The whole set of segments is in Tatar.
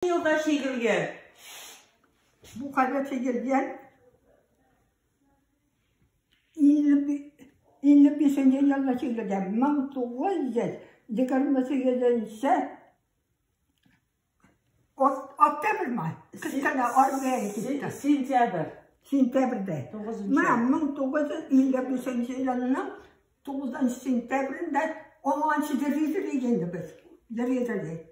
Елда чигелгән? Бу кайда чигелгән? 55 елда чигелгән. 1928 октябрьме? Кечкенә армиягә китте. Сентябрь. Сентябрьдә. 9. Менә 1955 елның 9 сентябрендә аңанчы йөри инде без. Йөри.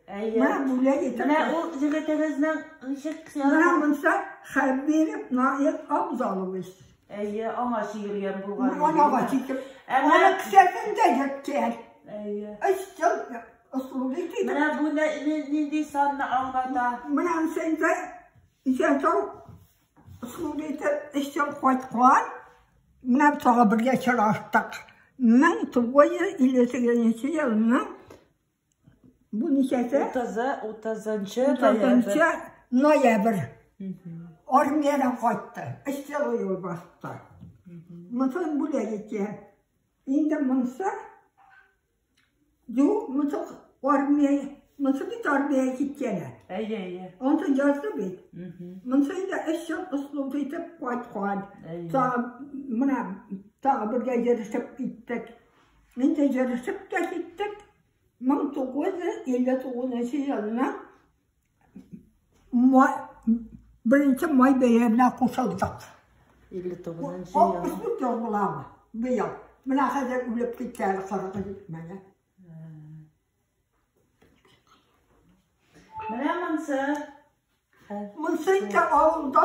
Әйе. Менә бүләк итеп. Менә ул егетегезнең ничек Менә монса Хәбиров Наил Абзалович. Әйе, аңа чигелгән булган. Анага чигеп. Ә менә Аны кесәсендә йөрткән. Әйе. Өч ел ысулы итеп. Менә бу нинди санны аңлата? Менә сендә исән-сау ысулы итеп өч ел кайткан. Менә тагы бергә очраштык. 1958 елның бу ничәсе? 30-ы ноябрь. 30 ноябрь. Армиядән кайтты. Өч ел юл басты. Монысын бүләк иткән. Инде монысы юк, монысы армия, монысы бит армиягә киткән. Әйе, әйе. Анысы язды бит. Монысы инде өч ел ысулы итеп кайткан. Әйе. Тагы менә тагы бергә йөрешеп киттек. Инде йөрешеп тә киттек. 1959 елның май, 1 май бәйрәменә кушылдык. 59 ел. 64 ел буламы быел. Менә хәзер үлеп китте әле 40 җитмәгән. Менә монысы. Монысы инде авылда.